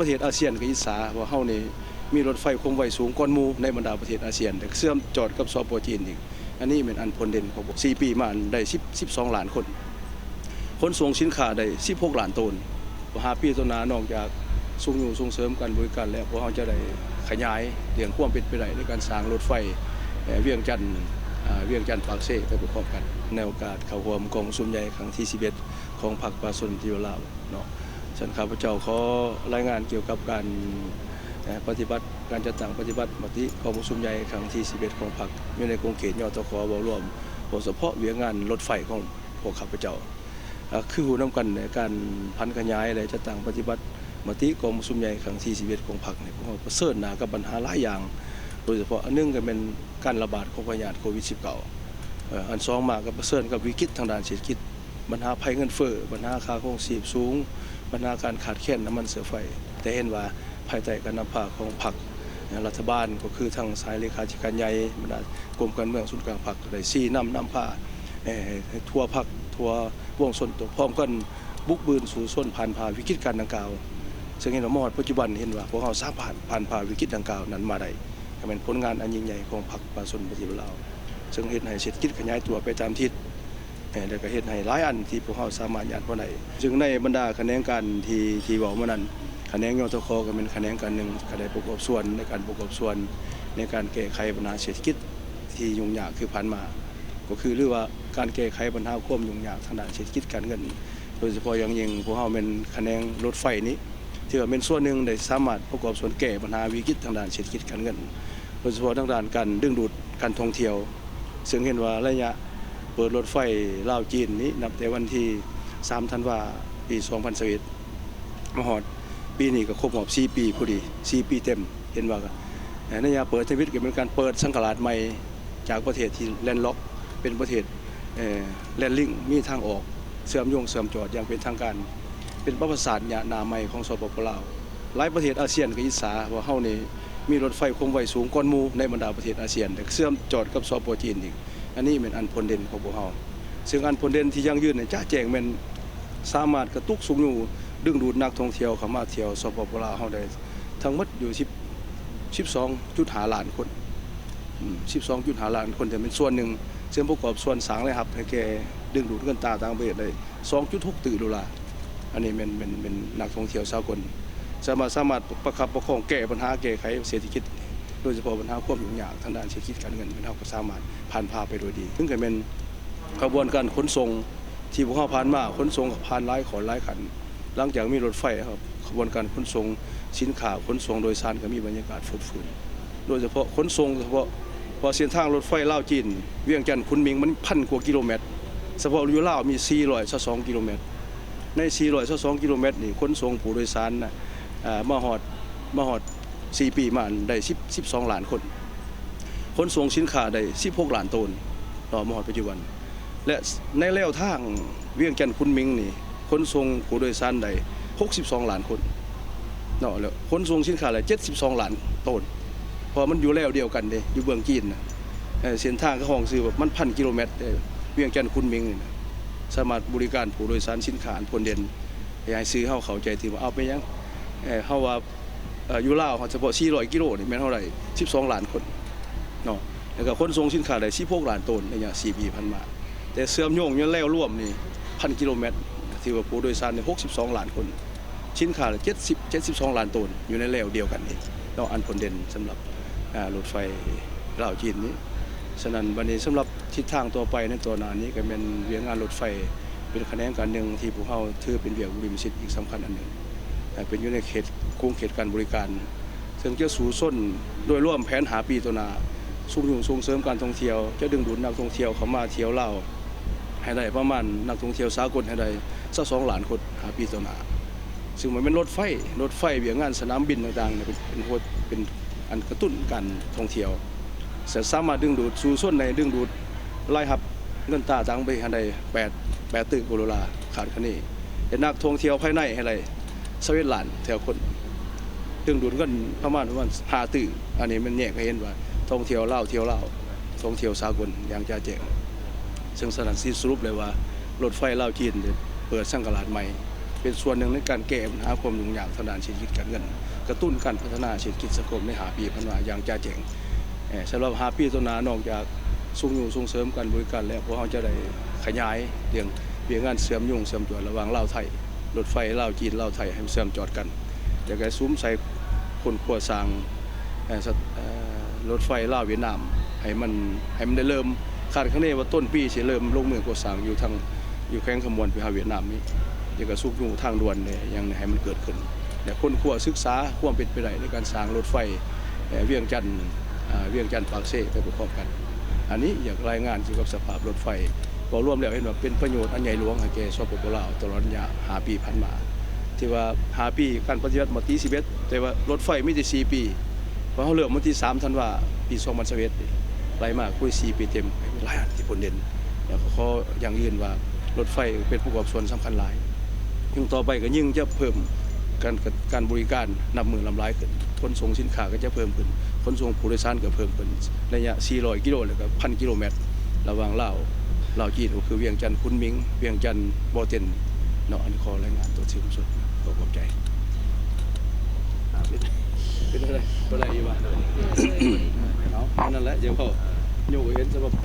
ປະເທດອາຊຽນກໍອິດສາ ເພາະເຮົານີ້ມີລົດໄຟຄວາມໄວສູງກ່ອນໝູ່ໃນບັນດາປະເທດອາຊຽນ ແລະ ເຊື່ອມຈອດກັບ ສປ ຈີນອີກ. ອັນນີ້ແມ່ນອັນພົ້ນເດັ່ນຂອງພວກ ສີ່ປີມານີ້ໄດ້ສິບ ສິບສອງລ້ານຄົນ, ຂົນສົ່ງສິນຄ້າໄດ້ສິບຫົກລ້ານໂຕນ. ຫ້າປີຕໍ່ໜ້າ ນອກຈາກຊຸກຍູ້ສົ່ງເສີມການບໍລິການແລ້ວ, ພວກເຮົາຈະໄດ້ຂະຫຍາຍເລື່ອງຄວາມເປັນໄປໄດ້ໃນການສ້າງລົດໄຟ ເອີ ວຽງຈັນ ອາ ວຽງຈັນ-ປາກເຊ ໄປພ້ອມກັນ. ໃນໂອກາດເຂົ້າຮ່ວມກອງປະຊຸມໃຫຍ່ຄັ້ງທີສິບເອັດ ຂອງພັກປະຊາຊົນປະຕິວັດລາວເນາະ, ຊັ້ນຂ້າພະເຈົ້າຂໍລາຍງານກ່ຽວກັບການ ເອີ ປະຕິບັດ ການຈັດຕັ້ງປະຕິບັດມະຕິກອງປະຊຸມໃຫຍ່ຄັ້ງທີສິບເອັດຂອງພັກ ຢູ່ໃນຂົງເຂດ ຍທຂ ເວົ້າລວມ, ເວົ້າສະເພາະວຽກງານລົດໄຟຂອງພວກຂ້າພະເຈົ້າ. ອາ ຄືຮູ້ນຳກັນ ໃນການຜັນຂະຫຍາຍ ແລະ ຈັດຕັ້ງປະຕິບັດມະຕິກອງປະຊຸມໃຫຍ່ຄັ້ງທີສິບເອັດຂອງພັກນີ້ ພວກເຮົາປະເຊີນໜ້າກັບບັນຫາຫຼາຍຢ່າງ, ໂດຍສະເພາະອັນໜຶ່ງກໍແມ່ນການລະບາດຂອງພະຍາດໂຄວິດສິບເກົ້າ, ເອີ ອັນສອງມາກໍປະເຊີນກັບວິກິດທາງດ້ານເສດຖະກິດ, ບັນຫາໄພເງິນເຟີ້, ບັນຫາຄ່າຄອງຊີບສູງ, ບັນຫາການຂາດແຄນນ້ຳມັນເຊື້ອໄຟ. ແຕ່ເຫັນວ່າພາຍໃຕ້ການນຳພາຂອງພັກ, ລັດຖະບານ ກໍຄືທາງສາຍເລຂາທິການໃຫຍ່, ບັນດາກົມການເມືອງສູນກາງພັກ ໄດ້ຊີ້ນຳນຳພາ ເອີ ໃຫ້ທົ່ວພັກ ທົ່ວ ປວງຊົນຕົວພ້ອມກັນບຸກບືນສູ້ຊົນຜ່ານຜ່າວິກິດການດັ່ງກ່າວ, ເຊິ່ງເຫັນວ່າມາຮອດປັດຈຸບັນ ເຫັນວ່າພວກເຮົາສາມາດຜ່ານຜ່າວິກິດດັ່ງກ່າວນັ້ນມາໄດ້, ກໍແມ່ນຜົນງານອັນຍິ່ງໃຫຍ່ຂອງພັກປະຊາຊົນປະຕິວັດລາວ, ເຊິ່ງເຮັດໃຫ້ເສດຖະກິດຂະຫຍາຍຕົວໄປຕາມທິດ ແລະ ກໍເຮັດໃຫ້ຫຼາຍອັນທີ່ພວກເຮົາສາມາດຍາດບໍ່ໄດ້. ເຊິ່ງໃນບັນດາຂະແໜງການທີ່ ທີ່ເວົ້າມານັ້ນ, ຂະແໜງ ຍທຂ ກໍແມ່ນຂະແໜງການໜຶ່ງ ກໍໄດ້ປະກອບສ່ວນໃນການປະກອບສ່ວນໃນການແກ້ໄຂບັນຫາເສດຖະກິດທີ່ຫຍຸ້ງຍາກຄືຜ່ານມາ, ກໍຄື ຫຼືວ່າ ການແກ້ໄຂບັນຫາຄວາມຫຍຸ້ງຍາກທາງດ້ານເສດຖະກິດການເງິນ, ໂດຍສະເພາະຢ່າງຍິ່ງພວກເຮົາແມ່ນຂະແໜງລົດໄຟນີ້ ຖືວ່າແມ່ນສ່ວນໜຶ່ງໄດ້ສາມາດປະກອບສ່ວນແກ້ບັນຫາວິກິດທາງດ້ານເສດຖະກິດການເງິນ, ໂດຍສະເພາະທາງດ້ານການດຶງດູດການທ່ອງທ່ຽວ, ເຊິ່ງເຫັນວ່າໄລຍະເປີດລົດໄຟລາວ-ຈີນນີ້ ນັບແຕ່ວັນທີສາມ ທັນວາ ປີສອງພັນຊາວເອັດ ມາຮອດປີນີ້ກໍຄົບຮອບສີ່ປີພໍດີ, ສີ່ປີເຕັມ. ເຫັນວ່າ ເອີ ໄລຍະເປີດທຳອິດກໍເປັນການເປີດສັງກະລາດໃໝ່ ຈາກປະເທດທີ່ແລນລັອກ ເປັນປະເທດ ເອີ ແລນລິງ ມີທາງອອກເຊື່ອມໂຍງເຊື່ອມຈອດຢ່າງເປັນທາງການ, ເປັນປະຫວັດສາດຍາວໜ້າໃໝ່ຂອງ ສປປ ລາວ. ຫຼາຍປະເທດອາຊຽນກໍອິດສາວ່າເຮົານີ້ມີລົດໄຟຄວາມໄວສູງກ່ອນໝູ່ໃນບັນດາປະເທດອາຊຽນ ແລະ ເຊື່ອມຈອດກັບ ສປ ຈີນອີກ. ອັນນີ້ແມ່ນອັນພົ້ນເດັ່ນຂອງພວກເຮົາ, ເຊິ່ງອັນພົ້ນເດນທີ່ຢັ້ງຢືນນີ້ຈະແຈ້ງແມ່ນສາມາດກະຕຸກຊຸກຍູ້ດຶງດູດນັກທ່ອງທ່ຽວເຂົ້າມາທ່ຽວ ສປປ ລາວ ເຮົາໄດ້ທັງໝົດຢູ່ສິບ ສິບສອງຈຸດຫ້າລ້ານຄົນ, ອືມ ສິບສອງຈຸດຫ້າລ້ານຄົນ ຈະແມ່ນສ່ວນໜຶ່ງ ເຊິ່ງປະກອບສ່ວນສ້າງລາຍຮັບໃຫ້ແກ່ ດຶງດູດເງິນຕາຕ່າງປະເທດໄດ້ສອງຈຸດຫົກຕື້ໂດລາ. ອັນນີ້ແມ່ນ ແມ່ນ ແມ່ນນັກທ່ອງທ່ຽວສາກົນ ສາມາດ ສາມາດປະຄັບປະຄອງແກ້ບັນຫາແກ້ໄຂເສດຖະກິດ ໂດຍສະເພາະບັນຫາຄວາມຫຍຸ້ງຍາກທາງດ້ານເສດຖະກິດການເງິນ ແມ່ນເຮົາກໍສາມາດຜ່ານຜ່າໄປໂດຍດີ. ເຖິງກໍແມ່ນຂະບວນການຂົນສົ່ງທີ່ພວກເຮົາຜ່ານມາ ຂົນສົ່ງກໍຜ່ານຫຼາຍຂອນຫຼາຍຂັ້ນ, ຫຼັງຈາກມີລົດໄຟ ຂະບວນການຂົນສົ່ງສິນຄ້າ ຂົນສົ່ງໂດຍສານກໍມີບັນຍາກາດຟົດຟື້ນ. ໂດຍສະເພາະຂົນສົ່ງສະເພາະ ເພາະເສັ້ນທາງລົດໄຟລາວ-ຈີນ ວຽງຈັນ-ຄຸນໝິງ ມັນພັນກວ່າກິໂລແມັດ, ສະເພາະຢູ່ລາວມີສີ່ຮ້ອຍຊາວສອງກິໂລແມັດ. ໃນສີ່ຮ້ອຍຊາວສອງກິໂລແມັດນີ້ ຂົນສົ່ງຜູ້ໂດຍສານນະ ເອີ ມາຮອດ ມາຮອດສີ່ປີມາໄດ້ສິບ ສິບສອງລ້ານຄົນ, ຂົນສົ່ງສິນຄ້າໄດ້ສິບຫົກລ້ານໂຕນເນາະ ມາຮອດປັດຈຸບັນ. ແລະ ໃນແລວທາງວຽງຈັນ-ຄຸນໝິງນີ້ ຂົນສົ່ງຜູ້ໂດຍສານໄດ້ຫົກສິບສອງລ້ານຄົນເນາະ, ແລ້ວຂົນສົ່ງສິນຄ້າໄດ້ເຈັດສິບສອງລ້ານໂຕນ, ເພາະມັນຢູ່ແລວດຽວກັນເດ້ ຢູ່ເບື້ອງຈີນນະ. ເອີ ເສັ້ນທາງເຂົາຮ້ອງຊື່ວ່າມັນພັນກິໂລແມັດເດ້ ວຽງຈັນ-ຄຸນໝິງນີ້ນະ, ສາມາດບໍລິການຜູ້ໂດຍສານສິນຄ້າອັນພົ້ນເດັ່ນ. ໃຫ້ຊື່ເຮົາເຂົ້າໃຈທີ່ວ່າ ເອົາໄປຫຍັງ ເອີ ເຮົາວ່າ ເອີ ຢູ່ລາວເຮົາສະເພາະສີ່ຮ້ອຍກິໂລນີ້ ແມ່ນເຮົາໄດ້ສິບສອງລ້ານຄົນເນາະ, ແລ້ວກໍຂົນສົ່ງສິນຄ້າໄດ້ສິບຫົກລ້ານໂຕນໃນໄລຍະສີ່ປີຜ່ານມາ. ແຕ່ເຊື່ອມໂຍງຢູ່ແລວລວມນີ້ພັນກິໂລແມັດ ຖືວ່າຜູ້ໂດຍສານໄດ້ຫົກສິບສອງລ້ານຄົນ, ສິນຄ້າເຈັດສິບ ເຈັດສິບສອງລ້ານໂຕນ ຢູ່ໃນແລວດຽວກັນນີ້ເນາະ, ອັນພົ້ນເດັ່ນສຳລັບ ອາ ລົດໄຟລາວ-ຈີນນີ້. ສະນັ້ນ ບັດນີ້ສຳລັບທິດທາງຕໍ່ໄປໃນຕໍ່ໜ້ານີ້ ກໍແມ່ນວຽກງານລົດໄຟເປັນຂະແໜງການໜຶ່ງທີ່ພວກເຮົາຖືເປັນວຽກບຸລິມະສິດອີກສຳຄັນອັນໜຶ່ງ, ເປັນຢູ່ໃນເຂດ ຂົງເຂດການບໍລິການ ເຊິ່ງຈະສູ້ຊົນໂດຍລວມແຜນຫ້າປີຕໍ່ໜ້າ, ຊຸກຍູ້ສົ່ງເສີມການທ່ອງທ່ຽວ, ຈະດຶງດູດນັກທ່ອງທ່ຽວເຂົ້າມາທ່ຽວລາວໃຫ້ໄດ້ປະມານ ນັກທ່ອງທ່ຽວສາກົນໃຫ້ໄດ້ຊາວສອງລ້ານຄົນ ຫ້າປີຕໍ່ໜ້າ. ຊຶ່ງມັນແມ່ນລົດໄຟ, ລົດໄຟ, ວຽກງານສະໜາມບິນຕ່າງໆ ເປັນ ເປັນຫົວ ເປັນອັນກະຕຸ້ນການທ່ອງທ່ຽວ, ສະ ສາມາດດຶງດູດ ສູ້ຊົນໃຫ້ດຶງດູດລາຍຮັບເງິນຕາຕ່າງປະເທດໃຫ້ໄດ້ແປດ ແປດຕື້ກວ່າໂດລາ ຄາດຄະເນ, ແລະ ນັກທ່ອງທ່ຽວພາຍໃນໃຫ້ໄດ້ຊາວເອັດລ້ານແຕ່ລະຄົນ, ດຶງດູດເງິນປະມານ ປະມານຫ້າຕື້. ອັນນີ້ມັນແຍກໃຫ້ເຫັນວ່າທ່ອງທ່ຽວລາວ ທ່ຽວລາວ, ທ່ອງທ່ຽວສາກົນຢ່າງຈະແຈ້ງ. ເຊິ່ງສະນັ້ນ ຊິສະຫຼຸບໄດ້ວ່າ ລົດໄຟລາວ-ຈີນ ເປີດສັງກະລາດໃໝ່. ເປັນສ່ວນໜຶ່ງໃນການແກ້ບັນຫາຄວາມຫຍຸ້ງຍາກທາງດ້ານເສດຖະກິດການເງິນ, ກະຕຸ້ນການພັດທະນາເສດຖະກິດສັງຄົມໃນຫ້າປີຜ່ານມາຢ່າງຈະແຈ້ງ. ເອີ ສຳລັບຫ້າປີຕໍ່ໜ້າ ນອກຈາກຊຸກຍູ້ສົ່ງເສີມການບໍລິການແລ້ວ, ພວກເຮົາຈະໄດ້ຂະຫຍາຍເລື່ອງວຽກງານເຊື່ອມໂຍງເຊື່ອມຈອດລະຫວ່າງລາວ-ໄທ, ລົດໄຟລາວ-ຈີນ, ລາວ-ໄທ ໃຫ້ເຊື່ອມຈອດກັນ, ແລ້ວກະສຸມໃສ່ຄົ້ນຄວ້າສ້າງ ເອີ ເອີ ລົດໄຟລາວຫວຽດນາມ ໃຫ້ມັນ ໃຫ້ມັນໄດ້ເລີ່ມ ຄາດຄະເນວ່າຕົ້ນປີຊິເລີ່ມລົງມືກໍ່ສ້າງຢູ່ທາງ ຢູ່ແຂວງຄຳມ່ວນໄປຫາຫວຽດນາມນີ້ ແລ້ວກະຊຸກຍູ້ທາງດ່ວນແດ່ ຫຍັງໃຫ້ມັນເກີດຂຶ້ນ ແລະ ຄົ້ນຄວ້າສຶກສາຄວາມເປັນໄປໄດ້ໃນການສ້າງລົດໄຟ ເອີ ວຽງຈັນ ເອີ ວຽງຈັນ-ປາກເຊໄປປະກອບກັນ. ອັນນີ້ຢາກລາຍງານກ່ຽວກັບສະພາບລົດໄຟ ເວົ້າລວມແລ້ວເຫັນວ່າເປັນປະໂຫຍດອັນໃຫຍ່ຫຼວງໃຫ້ແກ່ ສປປ ລາວ ຕະຫຼອດໄລຍະຫ້າປີຜ່ານມາ. ທີ່ວ່າຫ້າປີການປະຕິບັດມະຕິສິບເອັດ ແຕ່ວ່າລົດໄຟມີແຕ່ສີ່ປີ ເພາະເຮົາເລີ່ມວັນທີສາມທັນວາປີສອງພັນຊາວເອັດ ໄລ່ມາຄຸຍສີ່ປີເຕັມ ຫຼາຍອັນທີ່ຜົນເດັ່ນ ແລ້ວກໍຂໍຢັ້ງຢືນວ່າລົດໄຟເປັນປະກອບສ່ວນສຳຄັນຫຼາຍ. ຍິ່ງຕໍ່ໄປກໍຍິ່ງຈະເພີ່ມການ ການບໍລິການນັບມື້ລ້ຳຫຼາຍຂຶ້ນ, ຂົນສົ່ງສິນຄ້າກໍຈະເພີ່ມຂຶ້ນ, ຂົນສົ່ງຜູ້ໂດຍສານກໍເພີ່ມຂຶ້ນ ໄລຍະສີ່ຮ້ອຍກິໂລ ແລ້ວກໍພັນກິໂລແມັດ ລະຫວ່າງລາວ ລາວ-ຈີນ ກໍຄືວຽງຈັນ-ຄຸນໝິງ, ວຽງຈັນ-ບໍ່ເຕັນເນາະ. ອັນນີ້ຂໍລາຍງານຕົວເຖິງສຸດ ຂໍຂອບໃຈ. ເປັນ ເປັນໄດ້ ບໍ່ໄດ້ອີກວ່າ ເອົາ ເທົ່ານັ້ນແຫຼະ ດຽວເວົ້າ ໂຍກໃຫ້ເຫັນສະບັບ